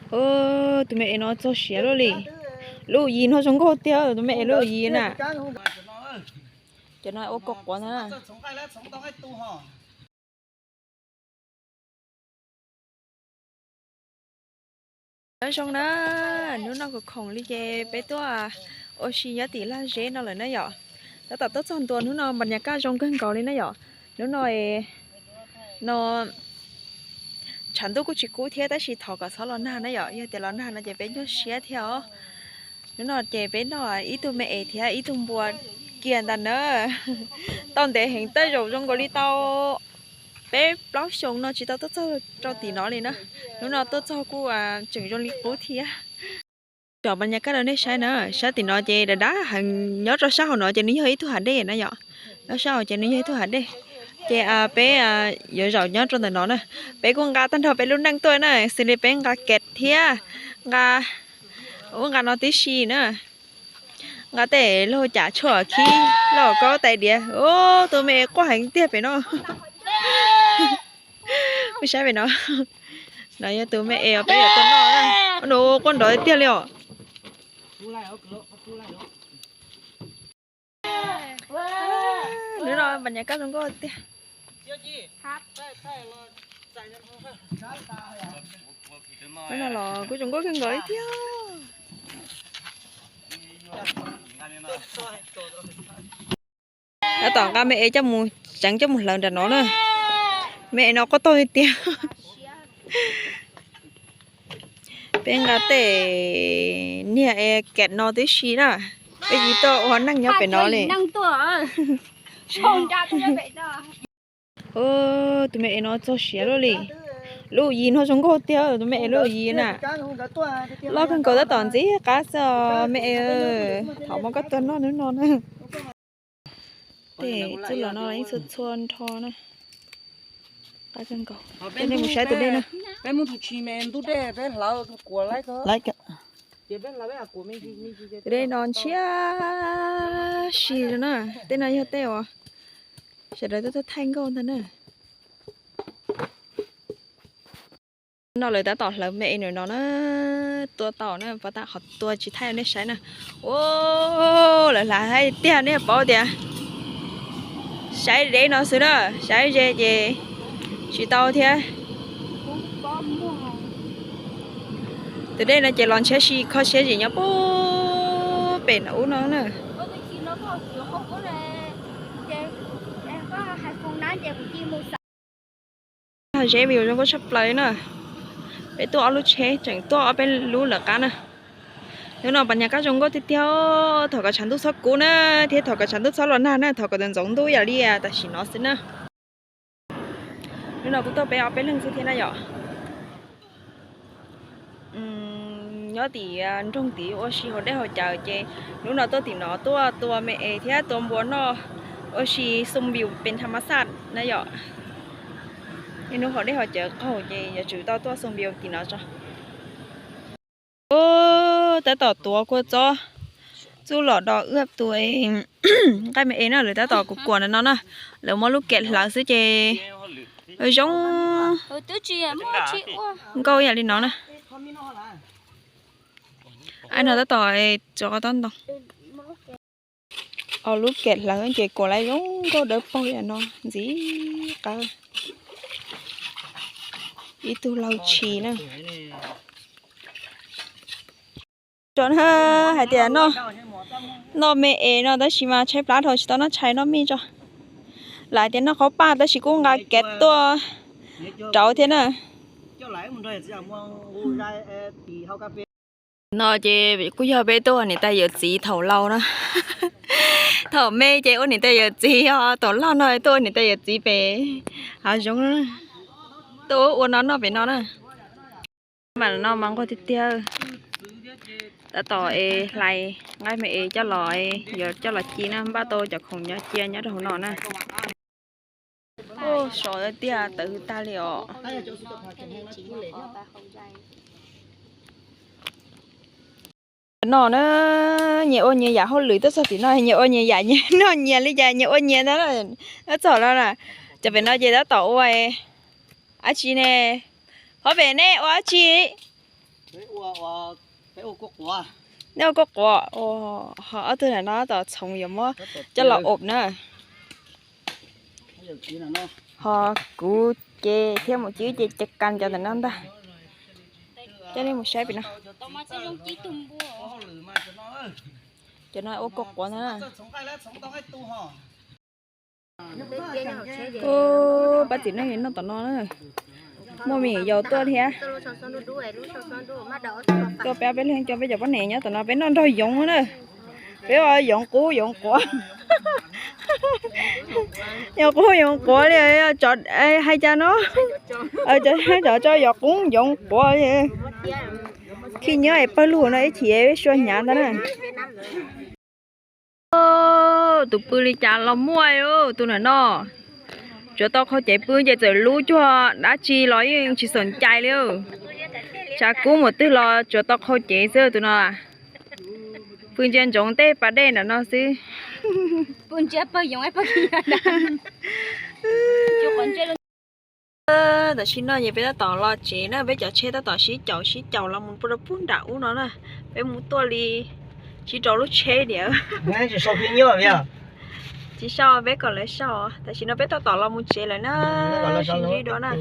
Tus me es no txog siav luaj li. Lub yig no zoo nkauj tiag, tus me es lub yig na. Cov no ua kua quav ntag na. Nyob zoo na, hnub no kuv khoom li ces peb tuaj ua si nyob tim laj zeb no lawm na yom. Tab tom tuaj txog ntua hnub no npas nyas kaj zoo kawg nkaus li na yom. Hnub no no tshav ntuj kuj tsis kub thiab tab sis thov kom txhob los nag na yom, yog tias los nag no ces peb nyuaj siab thiab os. Hnub no ces peb noj ib tug me es thiab ib tug npua kiag ntag na. Tau ntev heev tej zaum zoo nkaus li tau peb plaub xyoos no tsis tau tuaj txog rau tim no li na. Hnub no tuaj txog kuj tseem zoo li qub thiab. Tsom npas nyas kaj rau nej saib na, saib tim no ces dav dav heev, nyob rau sab hauv no ces nws yog ib tug hav dej na yom. Nyob sab hauv ces nws yog ib tug hav dej. Ces peb yuav zaum nyob rau ntawm no na. Peb kuj nqa tag nrho peb lub neej tuaj na, xws li peb nqa kem thiab nqa ub nqa no tib si na. Nqa tej lauj cas tshuaj khib lauj kaub tais diav. Tus me es quaj heev tiag pem no. Mus saib pem no. No yog tus me es peb yuav tuaj noj na. Ua nws quaj nrov tiag li os. Hnub no npas nyas kaj zoo nkauj tiag. Hnub no los kuj zoo nkauj kawg nkaus li thiab. Tab tom nqa me es coj mus tseev coj mus hlawv nram no na. Me es no quaj taug tiag tiag. Peb nqa tej niag es kem no tib si na. Peb tsis tuaj ua neej nyob pem no li. Tus me es no txog siav luaj li. Lub yig no zoo nkauj tiag, tus me es lub yig na. Loj kawg nkaus tab tom ntxim qab xwb os me es. Thov muab koj tua noj hnub no na. Tej txuj lom no los yeej txhua txhua nrho na. Qab kawg nkaus. Coj nej mus saib tus dej na. Tus dej no ntshiab si na. Tej no yog tej uas sawv daws tuaj tuaj thaij nkauj ntag na. No lawv tab tom hlawv me es nram no na. Tua tau na, pov tam qhov tua tsis thaij nej saib na. Ua lawv hlav tiag nej paub tias saib deb no xwb na, saib ze ces tsis tau thiab. Tus dej no ces los ntshiab si kho siab zim nyob puag pem no ub no na. Hav zeb view zoo nkauj tshaj plaws na. Peb tuaj ob lub tsheb tseem tuaj ob peb lub lawm qab na. Hnub no pas nyas kaj zoo nkauj tiag tiag, thov kom tshav ntuj txhob kub na, thiab thov kom tshav ntuj txhob los nag na, thov kom ntxoov ntxoov ntuj yam li tam sim no xwb na. Hnub no kuv tuaj peb ob peb leeg xwb thiab na yom. Nyob tim nroog tid ua si haus dej haus cawv ces hnub no tuaj tim no tuaj tua me es thiab tua npua noj ua si xoo npiu pes nthas mas xaj na yom. Niaj hnub haus dej haus cawv qaug ces yuav tsum tau tuaj xoo npiu tim no tso. Tab tom tuav kua txob txuj lom do wb tus nqaij me es na, lawv tab tom kuv kuam no no na, lawv muab lub kem hlawv xwb ces zoo nkauj yam li no na. Ai no tab tom tsuav qhov tob ntoo. Au lub kem hlawv ces kuam lawv zoo nkauj dawb paug yam no ntxim qab. Ib tug laug tshis na. Tso na, hais tias noj me es no tab sis mas tshaib plab dhau tsis tau noj tshais noj mij tso. Lawv hais tias noj qhaub paj tab sis kuj nqa kev tuaj rauv thiab na. No ces kuj yog peb tuaj ua niam tais yawm txiv thaum laus na. Thaum me ces ua niam tais yawm txiv, ho thaum laus no tuaj ua niam tais yawm txiv pem hav zoov, tuaj ua ua no noj pem no na. Mas no mas nquag tiag tiag. Tab tom es hlais nqaij me es coj los, yuav coj los ci na, npaj tau cov khoom nyob cia nyob rau hauv no na. Sov tiag tawv tag li os. No na, nyias ua nyias yam hauj lwm tuaj txog tim no, nyias ua nyias yam, nyias noj nyias li cas nyias ua nyias ntag. Txog no na, cov pem no ces tab tom ua dab tsi ne? Qhov pem nej ua dab tsi? Nej ua kuj quav, ho ob tug ntawm no tom txhoov yuav muab coj los ob na. Ho kuv ces thiab mus ci ces ces kas cov ntawm no ntag. Coj nej mus saib pem no. Cov no ua kuj quav ntag. Pab txiv neej noj tom no na. Muaj me nyuam yaus tuaj thiab. Tuaj peb peb leeg coj peb cov poj niam nyob tom no peb noj nrog yoov na. Peb ua yoov qub yoov quav. Yoov qub yoov quav li, hais cas no. Cov tso yoov qub yoov quav li. Khib nyiab es pawg lug no ib chim peb sua hnyav ntag na. Tus pw li cas los muaj tus ntawm no. Tsuav tau qhau cev pw ces txawm lub cuag dab tsi los yeej tsis xav cai li. Tshav kub mus twg los tsuav tau qhau cev xwb tus no. Pw ntsia ntsoov tej pas dej ntawm no xwb. Tam sim no ces peb tab tom los tsev na, peb cov tsheb tab tom sib caum sib caum los mus pub rau pub nram ub no na. Peb mus tuaj li tsis rau lub tsheb diam. Tsis sau, peb kom lawv sau. Tam sim no peb tab tom los mus tsev lawm na, sib ntsib dua na.